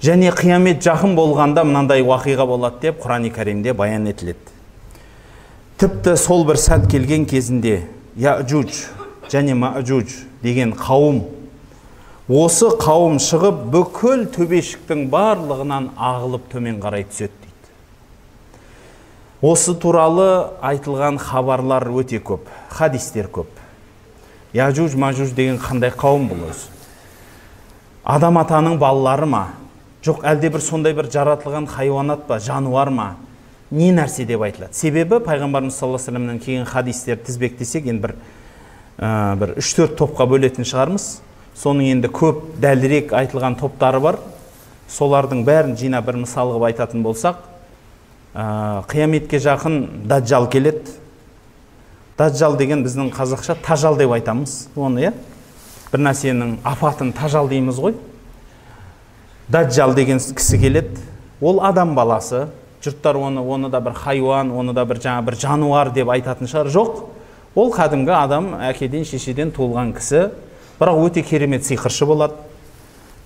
Және қиямет жақын болғанда мынандай уақиға болады деп Құран-и Кәрімде баян етіледі. Тіпті сол бір сәт келген кезінде Яжуж және Мажуж деген қауым, осы қауым шығып бүкіл төбешіктің барлығынан ағылып төмен қарай түседі дейді. Осы туралы айтылған хабарлар өте көп, хадистер көп. Яжуж Мажуж деген қандай қауым бұл өзі? Адам атаның балалары ма? Жоқ, әлде бір сондай бір жаратылған хайуанат па, жануар ма? Не нәрсе деп айтылады? Себебі пайғамбарымыз саллаллаху алейхи вассаламнан келген хадистер тізбектесек, енді бір 3-4 топқа бөлетін шығармыз. Соның енді көп дәлірек айтылған топтары бар. Солардың бәрін жинап бір мысал қылып айтатын болсақ, қияметке жақын Даджал келеді. Даджал деген біздің қазақша тажал деп айтамыз оны, иә? Бір нәрсенің апатын тажал дейміз ғой. Даджал деген кісі келеді. Ол адам баласы. Жұрттар оны да бір хайуан, оны да бір жаңа бір жануар деп айтатын шығар. Жоқ, ол кәдімгі адам, әкеден шешеден туылған кісі, бірақ өте керемет сиқыршы болады.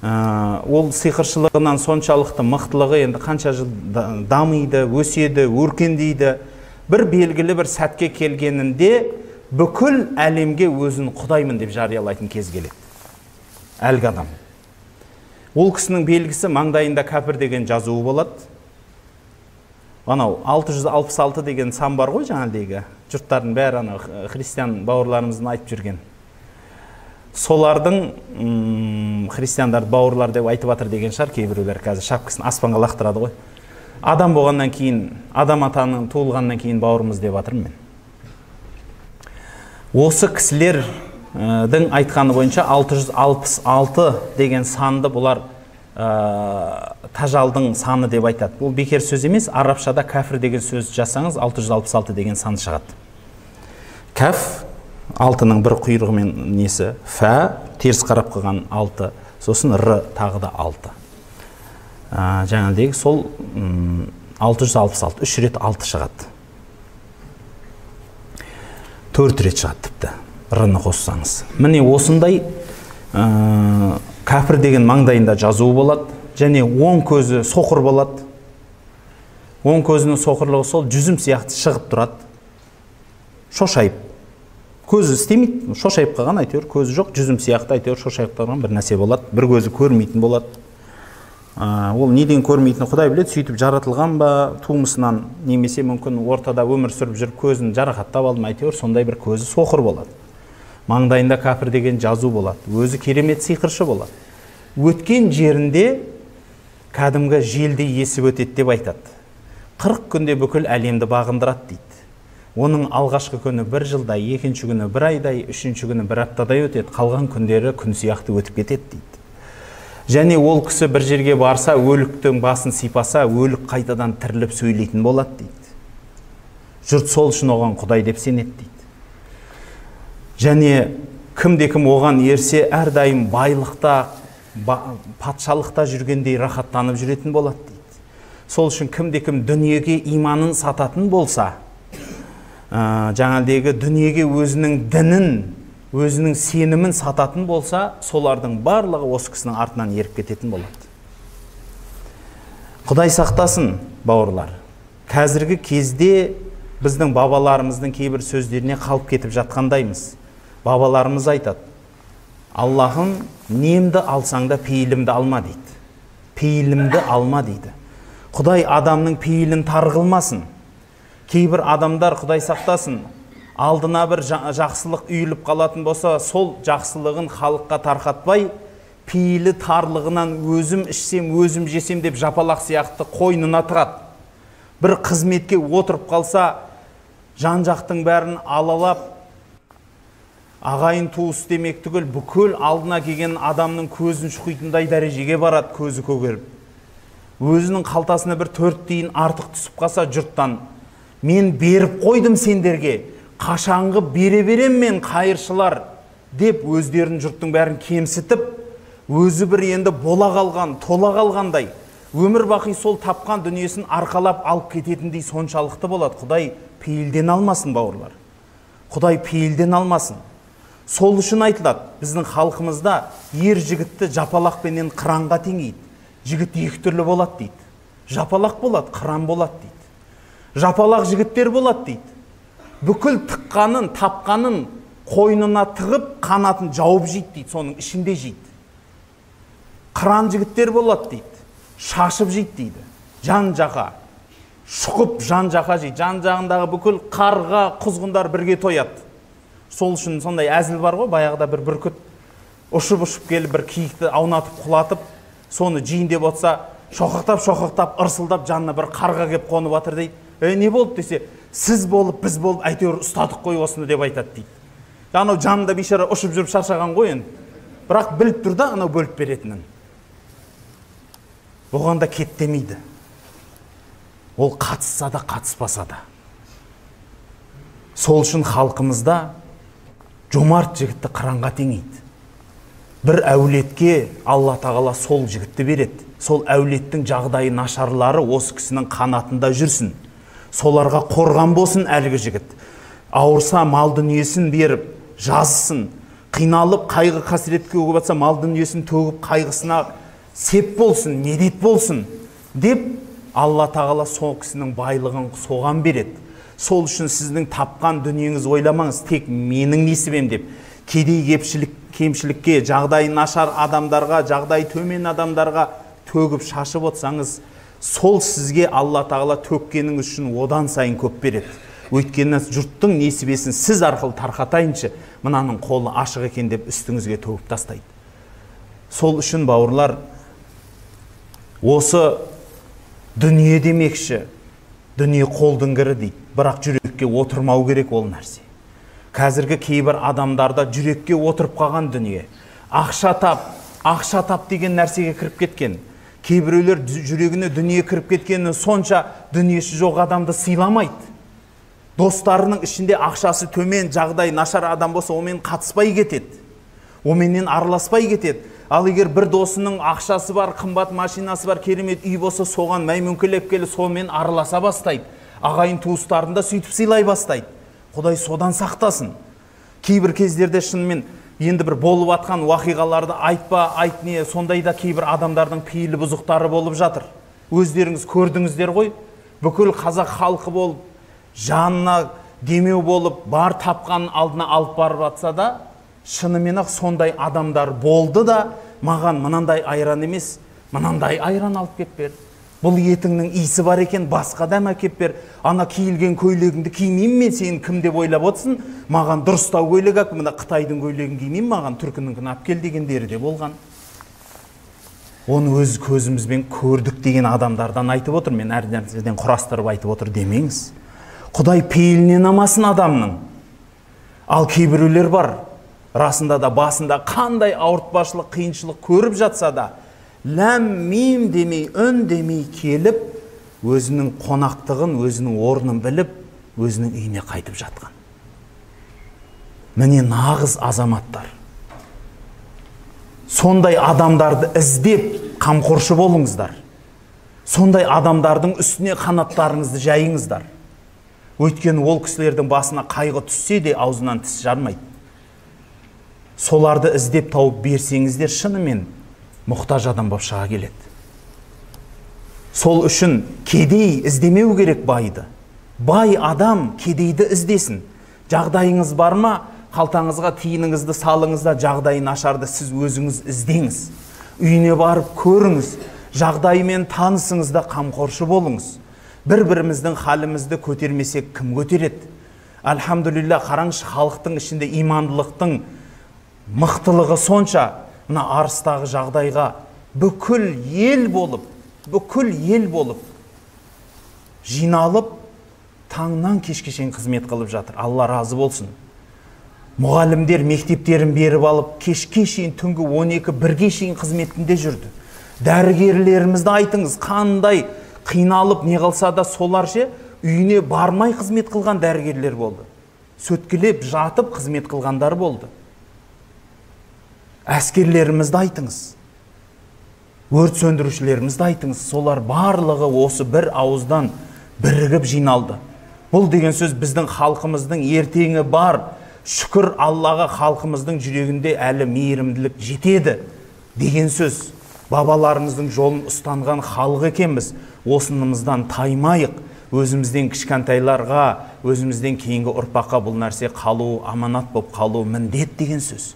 Ол сиқыршылығынан соншалықты мықтылығы енді қанша жыл дамиды, өседі, өркендейді. Бір белгілі бір сәтке келгенінде бүкіл әлемге өзін құдаймын деп жариялайтын кез келеді. Әлгі адам. Ол кісінің белгісі маңдайында кәпір деген жазуы болады. Анау 666 деген сан бар ғой жаңағыдегі. Жұрттардың бәрі анау христиан бауырларымыздың айтып жүрген. Солардың христиандарды бауырлар деп айтып жатыр деген шығар кейбіреулер, қазір шапкасын аспанға лақтырады ғой. Адам болғаннан кейін, адам атаның туылғаннан кейін бауырымыз деп жатырмын мен. Осы кісілердің айтқаны бойынша 666 деген санды бұлар тажалдың саны деп айтады. Бұл бекер сөз емес, арабшада кәфір деген сөз жазсаңыз 666 деген сан шығады. Кәф алтының бір құйрығымен несі, фә теріс қарап қалған 6, сосын р тағы да 6. Жаңағыдегі сол 666, 3 рет 6 шығады. 4 рет шығады тіпті, р-ны қоссаңыз. Міне осындай кәпір деген маңдайында жазуы болады, және оң көзі соқыр болады. Оң көзінің соқырлығы сол жүзім сияқты шығып тұрады. Шошайып. Көзі істемейді, шошайып қалған әйтеуір, көзі жоқ, жүзім сияқты әйтеуір шошайып қалған бір нәрсе болады. Бір көзі көрмейтін болады. Ол неден көрмейтіні Құдай біледі, сөйтіп жаратылған ба тумысынан, немесе мүмкін ортада өмір сүріп жүріп көзін жарақаттап алды ма, әйтеуір сондай бір көзі соқыр болады. Маңдайында кәпір деген жазу болады. Өзі керемет сиқыршы болады. Өткен жерінде кәдімгі желдей есіп өтеді деп айтады. 40 күнде бүкіл әлемді бағындырады дейді. Оның алғашқы күні бір жылдай, екінші күні бір айдай, үшінші күні бір аптадай өтеді, қалған күндері күн сияқты өтіп кетеді дейді. Және ол кісі бір жерге барса, өліктің басын сипаса, өлік қайтадан тіріліп сөйлейтін болады дейді. Жұрт сол үшін оған Құдай деп сенеді дейді. Және кімде-кім оған ерсе, әрдайым байлықта, патшалықта жүргендей рахаттанып жүретін болады дейді. Сол үшін кімде-кім дүниеге иманын сататын болса, жаңағыдегі дүниеге өзінің дінін, өзінің сенімін сататын болса, солардың барлығы осы кісінің артынан еріп кететін болады. Құдай сақтасын, бауырлар. Қазіргі кезде біздің бабаларымыздың кейбір сөздеріне қалып кетіп жатқандаймыз. Бабаларымыз айтады: Аллахым, немді алсаң да пейілімді алма дейді. Пейілімді алма дейді. Құдай адамның пейілін тар қылмасын. Кейбір адамдар, Құдай сақтасын, алдына бір жақсылық үйіліп қалатын болса, сол жақсылығын халыққа тарқатпай, пейілі тарлығынан өзім ішсем, өзім жесем деп жапалақ сияқты қойнына тығады. Бір қызметке отырып қалса, жан-жақтың бәрін алалап, ағайын туыс демек түгіл, бүкіл алдына келген адамның көзін шұқитындай дәрежеге барады, көзі көгеріп. Өзінің қалтасына бір 4 тиын артық түсіп қалса, жұрттан мен беріп қойдым сендерге, қашанғы бере берем мен қайыршылар деп өздерін жұрттың бәрін кемсітіп, өзі бір енді бола қалған, тола қалғандай, өмір бақи сол тапқан дүниесін арқалап алып кететіндей соншалықты болады. Құдай пейілден алмасын, бауырлар. Құдай пейілден алмасын. Сол үшін айтылады, біздің халқымызда ер жігітті жапалақпенен қыранға теңейді. Жігіт екі түрлі болады дейді. Жапалақ болады, қыран болады дейді. Жапалақ жігіттер болады дейді. Бүкіл тыққанын, тапқанын қойнына тығып, қанатын жауып жейді дейді, соның ішінде жейді. Қыран жігіттер болады дейді. Шашып жейді дейді. Жан жақа, шұқып жан жақа жейді. Жан жағындағы бүкіл қарға, құзғындар бірге тояды. Сол үшін сондай әзіл бар ғой, баяғыда бір бүркіт ұшып-ұшып келіп бір киікті аунатып құлатып, соны жейін деп отырса, шоқақтап-шоқақтап, ырсылдап жанына бір қарға кеп қонып жатыр дейді. Не болды десе, сіз болып, біз болып, әйтеуір ұстадық қой осыны деп айтады дейді. Анау жанында бейшара ұшып жүріп шаршаған ғой енді. Бірақ біліп тұр да анау бөліп беретінін. Оған да кет демейді. Ол қатысса да, қатыспаса да. Сол үшін халқымызда жомарт жігітті қыранға теңейді. Бір әулетке Алла тағала сол жігітті береді. Сол әулеттің жағдайы нашарлары осы кісінің қанатында жүрсін. Соларға қорған болсын әлгі жігіт. Ауырса мал дүниесін беріп, жазсын. Қиналып, қайғы қасіретке өгіп атса, мал дүниесін төгіп, қайғысына сеп болсын, медет болсын деп Алла тағала сол кісінің байлығын соған береді. Сол үшін сіздің тапқан дүниеңіз ойламаңыз, тек менің несібем деп. Кедей кемшілікке, жағдайы нашар адамдарға, жағдайы төмен адамдарға төгіп шашып отырсаңыз, сол сізге Алла тағала төккеніңіз үшін одан сайын көп береді. Өйткені жұрттың несібесін сіз арқылы тарқатайыншы, мынаның қолы ашық екен деп үстіңізге төгіп тастайды. Сол үшін бауырлар, осы дүние демекші, дүние қолдың кірі дейді, бірақ жүрекке отырмау керек ол нәрсе. Қазіргі кейбір адамдарда жүрекке отырып қалған дүние, ақша тап, ақша тап деген нәрсеге кіріп кеткен. Кейбіреулер жүрегіне дүние кіріп кеткені сонша дүниесі жоқ адамды сыйламайды. Достарының ішінде ақшасы төмен, жағдай нашар адам болса, онымен қатыспай кетеді, онымен араласпай кетеді. Ал егер бір досының ақшасы бар, қымбат машинасы бар, керемет үй болса, соған мәймөңкелеп келіп, сонымен араласа бастайды. Ағайын туыстарын да сөйтіп сыйлай бастайды. Құдай содан сақтасын. Кейбір кездерде шынымен енді бір болып атқан уақиғаларды айтпа, айт не, сондай да кейбір адамдардың пейілі бұзықтары болып жатыр. Өздеріңіз көрдіңіздер ғой, бүкіл қазақ халқы болып, жанына демеу болып, бар тапқанын алдына алып барып атса да, шынымен-ақ сондай адамдар болды да, маған мынандай айран емес, мынандай айран алып кеп бер. Бұл етіңнің иісі бар екен, басқа дәм әкеп бер. Ана киілген көйлегіңді кимеймін мен, сені кім деп ойлап отырсың? Маған дұрыстау көйлек әкел, мына Қытайдың көйлегін кимеймін, маған түркініңкін алып кел дегендері де болған. Оны өз көзімізбен көрдік деген адамдардан айтып отыр, мен әр нәрседен құрастырып айтып отыр демеңіз. Құдай пейілінен амасын адамның. Ал кейбіреулер бар, расында да басында қандай ауыртпашылық, қиыншылық көріп жатса да, ләм мим демей, үн демей келіп, өзінің қонақтығын, өзінің орнын біліп, өзінің үйіне қайтып жатқан. Міне нағыз азаматтар. Сондай адамдарды іздеп қамқоршы болыңыздар. Сондай адамдардың үстіне қанаттарыңызды жайыңыздар. Өйткені ол кісілердің басына қайғы түссе де аузынан тіс жармайды. Соларды іздеп тауып берсеңіздер, шынымен мұқтаж адам болып шыға келеді. Сол үшін кедей іздемеу керек байды. Бай адам кедейді іздесін. Жағдайыңыз бар ма? Қалтаңызға тиыныңызды салыңыз да, жағдайы нашарды сіз өзіңіз іздеңіз. Үйіне барып көріңіз, жағдайымен танысыңыз да қамқоршы болыңыз. Бір-біріміздің халімізді көтермесек кім көтереді? Альхамдулилля, қараңызшы, халықтың ішінде имандылықтың мықтылығы сонша, мына Арыстағы жағдайға бүкіл ел болып, жиналып, таңнан кешке шейін қызмет қылып жатыр. Алла разы болсын. Мұғалімдер мектептерін беріп алып, кешке шейін, түнгі 12-1-ге шейін қызметінде жүрді. Дәрігерлерімізді айтыңыз, қандай қиналып не қылса да солар ше, үйіне бармай қызмет қылған дәрігерлер болды. Сөткілеп жатып қызмет қылғандар болды. Әскерлерімізді айтыңыз, өрт сөндірушілерімізді айтыңыз, солар барлығы осы бір ауыздан бірігіп жиналды. Бұл деген сөз біздің халқымыздың ертеңі бар. Шүкір Аллаға, халқымыздың жүрегінде әлі мейірімділік жетеді деген сөз. Бабаларымыздың жолын ұстанған халық екенбіз. Осынымыздан таймайық. Өзімізден кішкентайларға, өзімізден кейінгі ұрпаққа бұл нәрсе қалу, аманат болып қалу міндет деген сөз.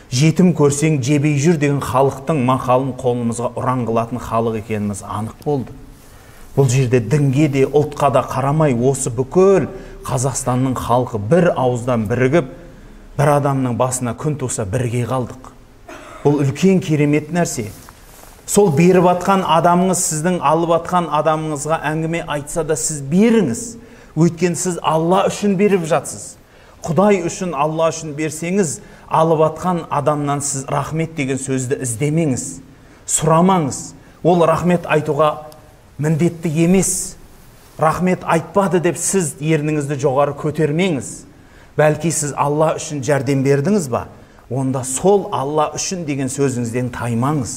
Жетім көрсең жебей жүр деген халықтың мақалын қолымызға ұран қылатын халық екеніміз анық болды. Бұл жерде дінге де, ұлтқа да қарамай, осы бүкіл Қазақстанның халқы бір ауыздан бірігіп, бір адамның басына күн туса бірге қалдық. Бұл үлкен керемет нәрсе. Сол беріп атқан адамыңыз сіздің алып атқан адамыңызға әңгіме айтса да сіз беріңіз. Өйткені сіз Алла үшін беріп жатсыз. Құдай үшін, Алла үшін берсеңіз, алып атқан адамнан сіз рахмет деген сөзді іздемеңіз, сұрамаңыз. Ол рахмет айтуға міндетті емес. Рахмет айтпады деп сіз ерніңізді жоғары көтермеңіз. Бәлки сіз Алла үшін жәрдем бердіңіз ба? Онда сол Алла үшін деген сөзіңізден таймаңыз.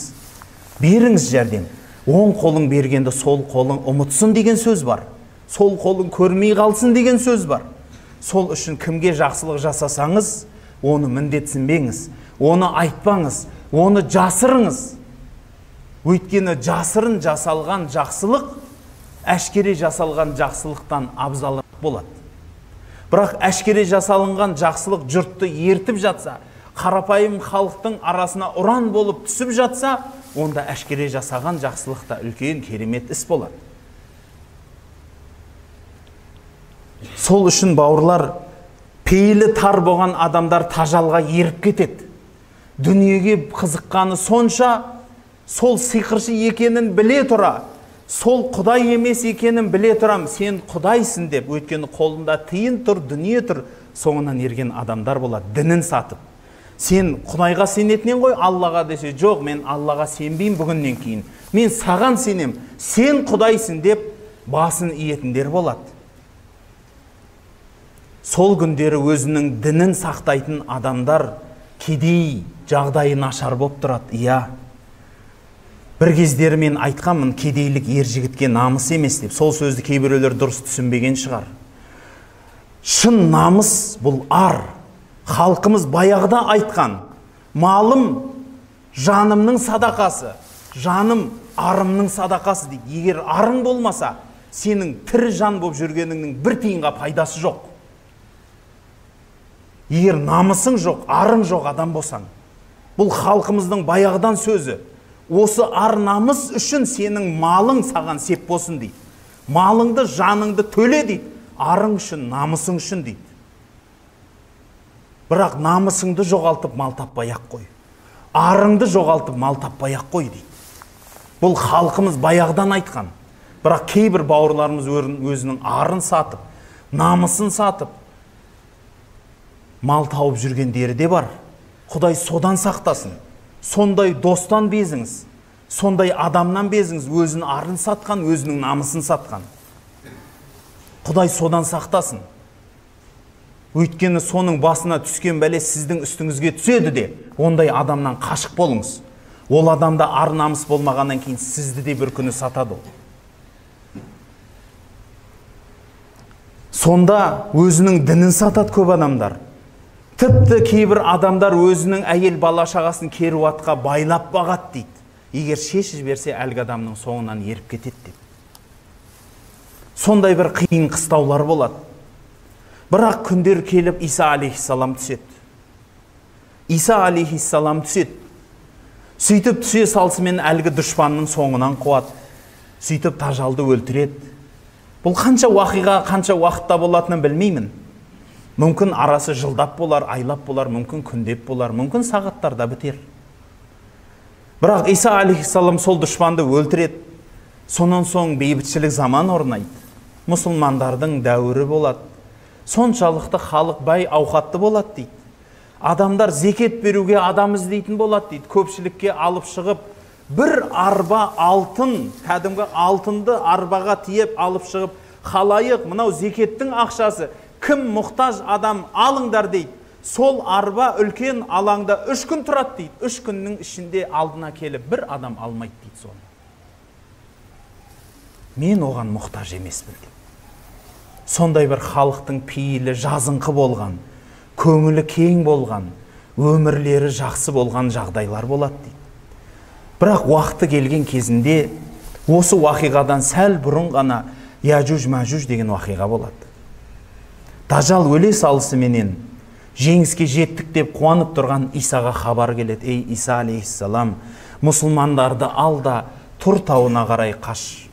Беріңіз жәрдем. Оң қолың бергенді сол қолың ұмытсын деген сөз бар. Сол қолың көрмей қалсын деген сөз бар. Сол үшін кімге жақсылық жасасаңыз, оны міндетсінбеңіз, оны айтпаңыз, оны жасырыңыз. Өйткені жасырын жасалған жақсылық, әшкере жасалған жақсылықтан абзалырақ болады. Бірақ әшкере жасалынған жақсылық жұртты ертіп жатса, қарапайым халықтың арасына ұран болып түсіп жатса, онда әшкере жасаған жақсылық та үлкен керемет іс болады. Сол үшін бауырлар, пейілі тар болған адамдар тажалға еріп кетеді. Дүниеге қызыққаны сонша, сол сиқыршы екенін біле тұра, сол Құдай емес екенін біле тұрам, сен Құдайсың деп, өйткені қолында тиын тұр, дүние тұр, соңынан ерген адамдар болады, дінін сатып. Сен Құдайға сенетінен ғой, Аллаға десе, жоқ, мен Аллаға сенбеймін бүгіннен кейін. Мен саған сенем, сен Құдайсың деп басын иетіндер болады. Сол күндері өзінің дінін сақтайтын адамдар кедей, жағдайы нашар болып тұрады. Иә. Бір кездері мен айтқанмын, кедейлік ер жігітке намыс емес деп. Сол сөзді кейбіреулер дұрыс түсінбеген шығар. Шын намыс бұл ар. Халқымыз баяғыда айтқан, малым жанымның садақасы, жаным арымның садақасы дейді. Егер арың болмаса, сенің тірі жан болып жүргеніңнің бір тиынға пайдасы жоқ. Егер намысың жоқ, арың жоқ адам болсаң, бұл халқымыздың баяғыдан сөзі. Осы ар намыс үшін сенің малың саған сеп болсын дейді. Малыңды, жаныңды төле дейді. Арың үшін, намысың үшін дейді. Бірақ намысыңды жоғалтып мал таппай ақ қой. Арыңды жоғалтып мал таппай ақ қой дейді. Бұл халқымыз баяғыдан айтқан. Бірақ кейбір бауырларымыз өзінің арын сатып, намысын сатып, мал тауып жүргендері де бар. Құдай содан сақтасын. Сондай достан безіңіз, сондай адамнан безіңіз, өзінің арын сатқан, өзінің намысын сатқан. Құдай содан сақтасын. Өйткені соның басына түскен бәле сіздің үстіңізге түседі де, ондай адамнан қашық болыңыз. Ол адамда ар намыс болмағаннан кейін сізді де бір күні сатады ол. Сонда өзінің дінін сатады көп адамдар. Тіпті кейбір адамдар өзінің әйел бала шағасын керуатқа байлап бағады дейді. Егер шешіп жіберсе, әлгі адамның соңынан еріп кетеді деп. Сондай бір қиын қыстаулар болады. Бірақ күндер келіп Иса алейхиссалам түседі. Иса алейхиссалам түседі. Сөйтіп түсе салысымен әлгі дұшпанның соңынан қуады. Сөйтіп тажалды өлтіреді. Бұл қанша уақиға, қанша уақытта болатынын білмеймін. Мүмкін арасы жылдап болар, айлап болар, мүмкін күндеп болар, мүмкін сағаттарда бітер. Бірақ Иса алейхиссалам сол дұшпанды өлтіреді. Сонан соң бейбітшілік заман орнайды. Мұсылмандардың дәуірі болады. Соншалықты халық бай ауқатты болады дейді. Адамдар зекет беруге адам іздейтін болады дейді. Көпшілікке алып шығып, бір арба алтын, кәдімгі алтынды арбаға тиеп алып шығып, халайық, мынау зекеттің ақшасы, кім мұқтаж адам алыңдар дейді. Сол арба үлкен алаңда 3 күн тұрады дейді. 3 күннің ішінде алдына келіп бір адам алмайды дейді соны. Мен оған мұқтаж емеспін дейді. Сондай бір халықтың пейілі жазыңқы болған, көңілі кең болған, өмірлері жақсы болған жағдайлар болады дейді. Бірақ уақыты келген кезінде осы уақиғадан сәл бұрын ғана Яжуж Мажуж деген уақиға болады. Дажал өле салысыменен жеңіске жеттік деп қуанып тұрған Исаға хабар келеді. Ей, Иса алейхиссалам, мұсылмандарды ал да Тұр тауына қарай қаш.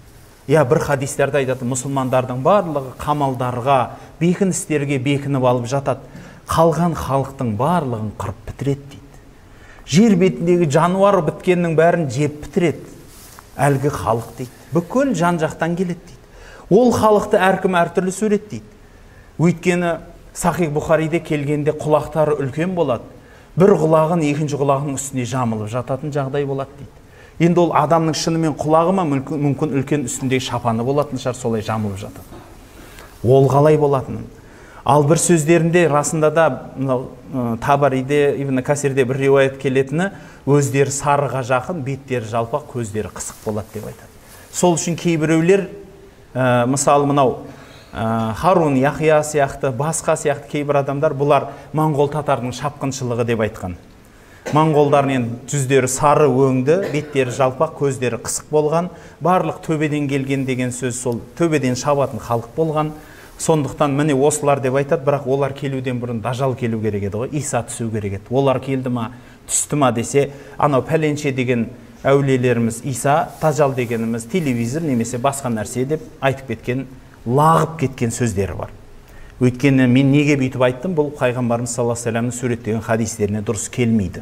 Я бір хадистерде айтады, мұсылмандардың барлығы қамалдарға, бекіністерге бекініп алып жатады. Қалған халықтың барлығын қырып бітіреді дейді. Жер бетіндегі жануар біткеннің бәрін жеп бітіреді. Әлгі халық дейді. Бүкіл жан жақтан келеді дейді. Ол халықты әркім әртүрлі суреттейді. Өйткені Сахих Бұхариде келгенде құлақтары үлкен болады. Бір құлағын екінші құлағының үстіне жамылып жататын жағдай болады дейді. Енді ол адамның шынымен құлағы ма, мүмкін үлкен үстіндегі шапаны болатын шығар, солай жамылып жатады. Ол қалай болатынын. Ал бір сөздерінде расында да Табариде, Ибн Касирде бір риуаят келетіні, өздері сарыға жақын, беттері жалпақ, көздері қысық болады деп айтады. Сол үшін кейбіреулер, мысалы мынау Харун Яхия сияқты, басқа сияқты кейбір адамдар, бұлар моңғол татардың шапқыншылығы деп айтқан. Моңғолдардың енді жүздері сары өңді, беттері жалпақ, көздері қысық болған, барлық төбеден келген деген сөз сол төбеден шабатын халық болған. Сондықтан міне осылар деп айтады, бірақ олар келуден бұрын Дажал келу керек еді ғой, Иса түсу керек еді. Олар келді ма, түсті ма десе, анау пәленше деген әулиелеріміз Иса, Дажал дегеніміз телевизор немесе басқа нәрсе деп айтып кеткен, лағып кеткен сөздері бар. Өйткені мен неге бүйтіп айттым, бұл пайғамбарымыз саллаллаху алейхи вассаламның суреттеген хадистеріне дұрыс келмейді.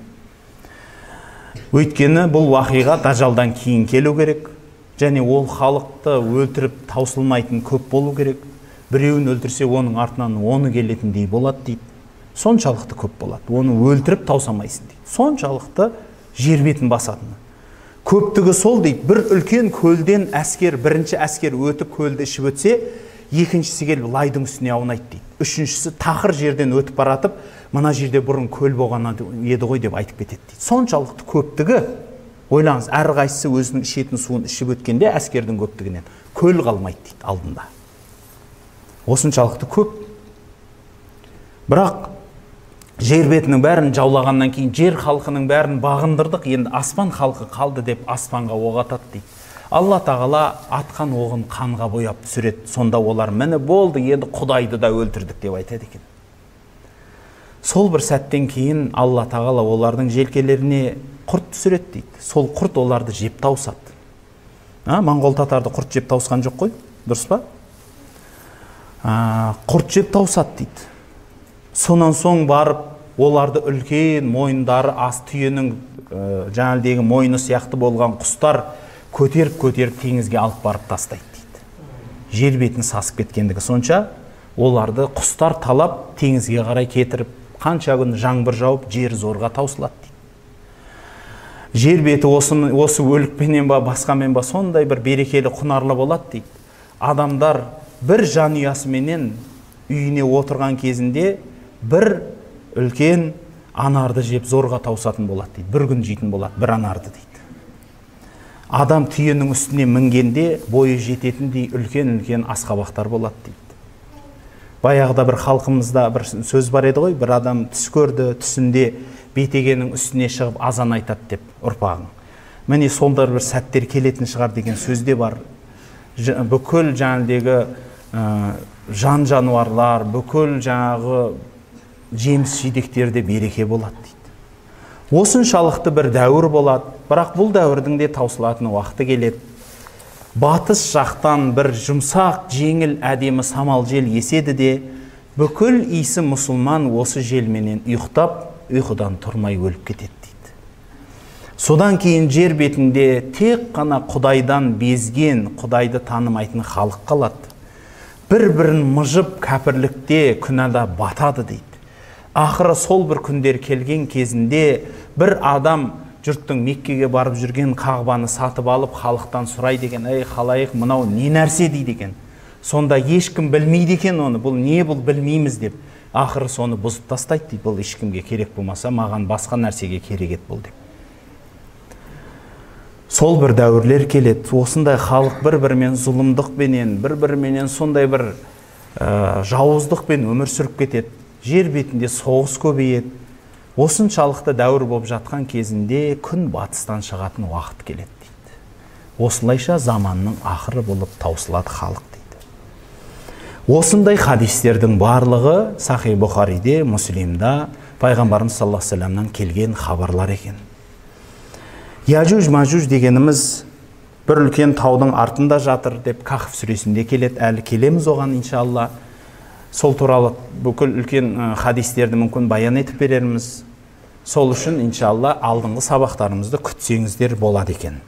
Өйткені бұл уақиға Дажалдан кейін келу керек, және ол халықты өлтіріп таусылмайтын көп болу керек. Біреуін өлтірсе, оның артынан оны келетіндей болады дейді. Соншалықты көп болады. Оны өлтіріп таусамайсың дейді. Соншалықты жер бетін басатыны. Көптігі сол дейді. Бір үлкен көлден әскер, бірінші әскер өтіп көлді ішіп өтсе, екіншісі келіп лайдың үстіне аунайды дейді. Үшіншісі тақыр жерден өтіп баратып, мына жерде бұрын көл болған еді ғой деп айтып кетеді дейді. Соншалықты көптігі, ойлаңыз, әрқайсысы өзінің ішетін суын ішіп өткенде әскердің көптігінен көл қалмайды дейді алдында. Осыншалықты көп. Бірақ жер бетінің бәрін жаулағаннан кейін жер халқының бәрін бағындырдық, енді аспан халқы қалды деп аспанға оқ атады дейді. Алла тағала атқан оғын қанға бояп түсіреді. Сонда олар міне болды, енді Құдайды да өлтірдік деп айтады екен. Сол бір сәттен кейін Алла тағала олардың желкелеріне құрт түсіреді дейді. Сол құрт оларды жеп тауысады. Моңғол татарды құрт жеп тауысқан жоқ қой, дұрыс па? Құрт жеп тауысады дейді. Сонан соң барып оларды үлкен мойындары ас түйенің жаңағыдегі мойны сияқты болған құстар көтеріп-көтеріп теңізге алып барып тастайды дейді. Жер бетін сасып кеткендігі сонша, оларды құстар талап теңізге қарай кетіріп, қанша күн жаңбыр жауып, жер зорға таусылады дейді. Жер беті осы өлікпенен ба, басқамен ба, сондай бір берекелі құнарлы болады дейді. Адамдар бір жанұясыменен үйіне отырған кезінде бір үлкен анарды жеп зорға таусатын болады дейді. Бір күн жейтін болады, бір анарды дейді. Адам түйенің үстіне мінгенде бойы жететіндей үлкен-үлкен асқабақтар болады дейді. Баяғыда бір халқымызда бір сөз бар еді ғой, бір адам түс көрді, түсінде бетегенің үстіне шығып азан айтады деп ұрпағың. Міне сондай бір сәттер келетін шығар деген сөз де бар. Бүкіл жаңағыдегі жан жануарлар, бүкіл жаңағы жеміс жидектерде береке болады дейді. Осыншалықты бір дәуір болады, бірақ бұл дәуірдің де таусылатын уақыты келеді. Батыс жақтан бір жұмсақ, жеңіл, әдемі самал жел еседі де, бүкіл исі мұсылман осы желменен ұйықтап, ұйқыдан тұрмай өліп кетеді дейді. Содан кейін жер бетінде тек қана Құдайдан безген, Құдайды танымайтын халық қалады. Бір-бірін мыжып кәпірлікте, күнәда батады дейді. Ақыры сол бір күндер келген кезінде бір адам жұрттың Меккеге барып жүрген Қағбаны сатып алып халықтан сұрайды екен, ей халайық, мынау не нәрсе дейді екен. Сонда ешкім білмейді екен оны, бұл не, бұл білмейміз деп. Ақыры соны бұзып тастайды дейді, бұл ешкімге керек болмаса, маған басқа нәрсеге керек еді бұл деп. Сол бір дәуірлер келеді, осындай халық бір-бірімен зұлымдықпенен, бір-біріменен сондай бір жауыздықпен өмір сүріп кетеді. Жер бетінде соғыс көбейеді. Осыншалықты дәуір болып жатқан кезінде күн батыстан шығатын уақыт келеді дейді. Осылайша заманның ақыры болып таусылады халық дейді. Осындай хадистердің барлығы Сахи Бұхариде, Муслимда пайғамбарымыз саллаллаху алейхи вассаламнан келген хабарлар екен. Яжуж Мажуж дегеніміз бір үлкен таудың артында жатыр деп Кахф сүресінде келеді, әлі келеміз оған иншалла. Сол туралы бүкіл үлкен хадистерді мүмкін баян етіп берерміз. Сол үшін иншалла алдыңғы сабақтарымызды күтсеңіздер болады екен.